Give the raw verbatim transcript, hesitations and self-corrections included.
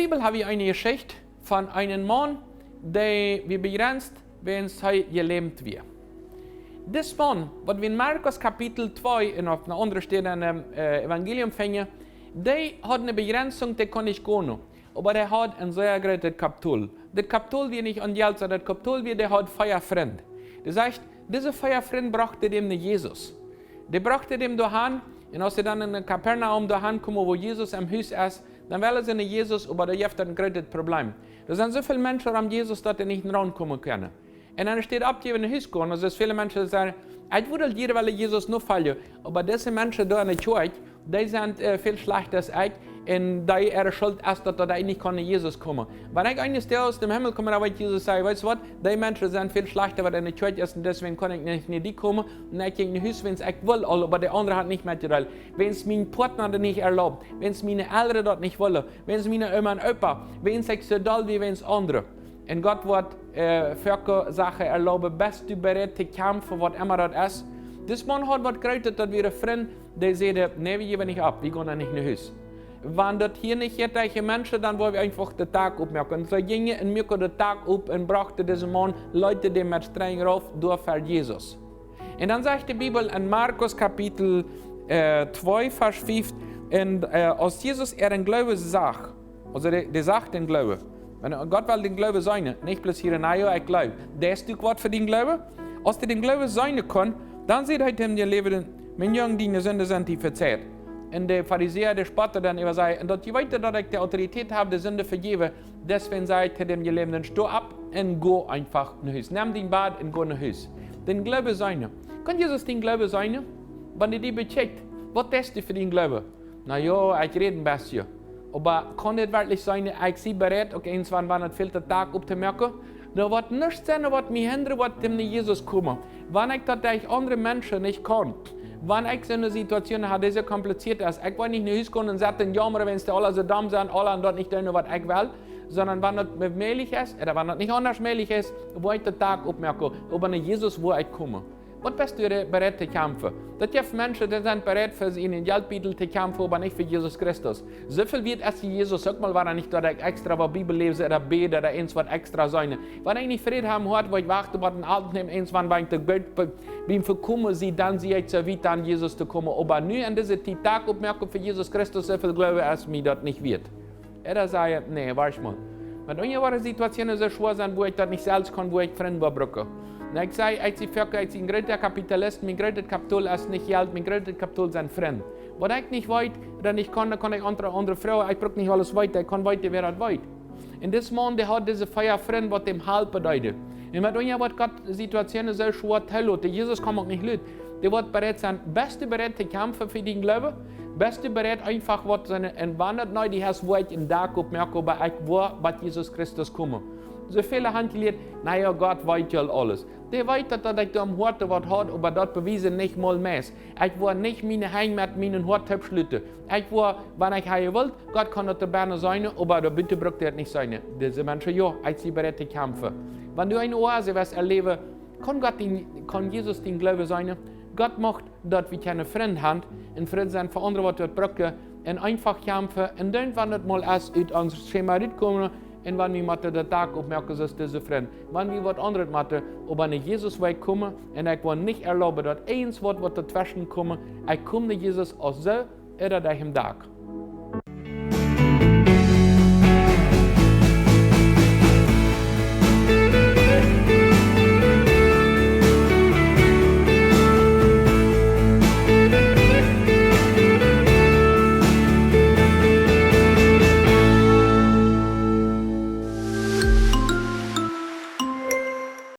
Bibel hab wie eene Jeschicht von eenen Maun, dee wia bejrenst, wäajens hee jelämt wia. Dis Maun, waut wie en Markus Kapitel twee un opp eene aundre Städ en däm äh, Evangelium finjen, dee haud eene Bejrensunk, dee kunn nich gonen. Oba dee haud een sea grootet Kapitol. Dit Kapitol wia nich aun Jelt, sonda dit Kapitol wia, dee haud vea Frind. Dee sajcht, dise vea Frind brochten däm no Jesus. Dee brochten däm doahan, un aus see dan en Kapernaum doahan komen, wua Jesus em Hus es, dan wellen see no Jesus, oba doa jeft daut een grootet Problem. Doa sent soo väl Menschen rom Jesus, daut dee nich raunkomen kjennen. Un dan steit opp, dee no Hus gonen. Aulsoo, väle Menschen sajen, ekj wudd aul jieren wellen Jesus nofoljen, oba dise Menschen doa en de Kjoakj, dee sent äh, väl schlajchta aus ekj, un dee äare Schult es daut, daut ekj nich kaun no Jesus komen. Wan ekj eenes Doages em Himmel kom, dan woat Jesus sajen, weetst waut, dee Menschen sent väl schlajchta, waut en de Kjoakj es, un deswäajen kaun ekj nich no die komen, un ekj jinkj no Hus, wäajens ekj wull aul, oba de aundre hauden nich metjedeelt. Wäajens mien Partner daut nich erlaubt, wäajens miene Elren daut nich wullen, wäajens miene Oma un Opa, wäajens ekj soo doll wia wäajens aundre. Un Gott woat äh, foaken Sachen erlauben, best du bereit to kjamfen, waut emma daut es. Dis Maun haud waut Grootet, daut wia een Frint, dee säd, nä, wie jäwen nich opp, wie gonen nich no Hus. Wan daut hia nich jeit derch de Menschen, dan woa wie eefach de Däak oppmoaken. Un see jinjen un muaken de Däak opp un brochten disen Maun, leeten dän met Strenj rauf, doa ver Jesus. Un dan sajcht de Bibel en Markus Kapitel äh, twee, Varsch fief, un äh, aus Jesus äaren Gloowen sach, aulsoo dee, dee sach dän Gloowen. Wan Gott well dän Gloowen seenen, nich bloos hia, na jo, ekj gloow. Deist du waut fa dän Gloowen? Aus dee dän Gloowen seenen kunn, dan säd hee to däm Jeläwden, mien Jung, diene Sinden sent die vejäft. Un de Farisäa, dee spotten dan äwa, säden, un daut jie weeten, daut ekj de Autoritäet hab, de Sinden to vejäwen, deswäajen saj ekj to däm Jeläwden, sto opp un go eefach no Hus. Nem dien Bad un go no Hus. Dän Gloowen seenen. Kaun Jesus dän Gloowen seenen? Wan hee die bekjikjt, waut deist du fa dän Gloowen? Na jo, ekj räd een bät. Oba kaun et werkjlich sennen, ekj sie bereit, uk eenswan, wan et fält, de Däak opptomoaken? Doa woat nuscht sennen, waut mie hindren woat, om no Jesus komen. Wan ekj daut derch aundre Menschen nich kaun, wan ekj soone Situation hab, dee soo kompliziert es, ekj woa nich no Hus gonen un sitten un jaumren, wäajens dee aule soo domm sent, aule doonen daut nich, waut ekj well, sonda wan daut mäajlich es, ooda wan daut nich aundasch mäajlich es, woa ekj de Däak oppmoaken, oba no Jesus woa ekj komen. Waut best du re-, bereit to kjamfen? Daut jeft Menschen, dee sent bereit, fa äa ieejnet Jeltbiedel to kjamfen, oba nich fa Jesus Christus. Soo väl wieet es Jesus uk mol, wan hee nich daut ekj extra waut Bibel läsen ooda bäden ooda eenswaut extra seenen. Wan ekj nich Fräd hab em Hoat, woa ekj wachten, waut een Aultnämen eenswan, wan ekj de Gott be-, biem Vekomen sie, dan sie ekj soo wiet, aun Jesus to komen. Oba nu en dise Tiet Däak oppmoaken fa Jesus Christus, soo väl Gloowen es mie daut nich wieet. Ooda saj ekj, nä, wacht mol. Met onjewahre Situationen soo schwoa sent, wua ekj daut nich selfst kaun, wua ekj Frind woa brucken. Un ekj saj, ekj sie foaken, ekj sie een groota Kapitalist, mien grootet Kapitol es nich Jelt, mien grootet Kapitol sent Frind. Waut ekj nich weet, dan nich kaun, dan kaun ekj aundre, aundre froagen, ekj bruk nich aules weeten, ekj kaun weeten, wäa daut weet. Un dis Maun, dee haud dise vea Frind, waut däm halpen deeden. Un met onjewahre Situationen soo schwoa to loten. Jesus kaun uk nich lut. Dee woat bereit sennen, best du bereit to kjamfen fa dän Gloowen? Best du bereit, eefach waut sennen, un wan et needich es, woa ekj de Däak oppmoaken, oba ekj woa bat Jesus Christus komen. Soo väle han jelieet, na jo, Gott weet jo aules. Dee weet daut, daut ekj doa em Hoat waut hab, oba daut bewiest nich mol mea. Ekj woa nich miene Henj met mien Hoat toopschluten. Ekj woa, wan ekj hab jewult, Gott kaun daut doa bennen seenen, oba doa buten brukt daut nich sennen. Dise Menschen, jo, ekj sie bereit to kjamfen. Wan du eene Oase woascht erläwen, kaun Gott dien, kaun Jesus dän Gloowen seenen? Gott mucht daut wie kjeene Frind han, un Frind sennen fa aundre, waut daut brucken, un eefach kjamfen, un dan, wan daut mol es, ut ons Schema rutkomen, un wan wie motten de Däak oppmoaken, soo aus dise Frind. Wan wie waut aundret motten, oba no Jesus woa ekj komen, un ekj woa nich erlauben, daut eenswaut, waut doatweschen komen, ekj kom no Jesus aus soo, ooda derch de Däak.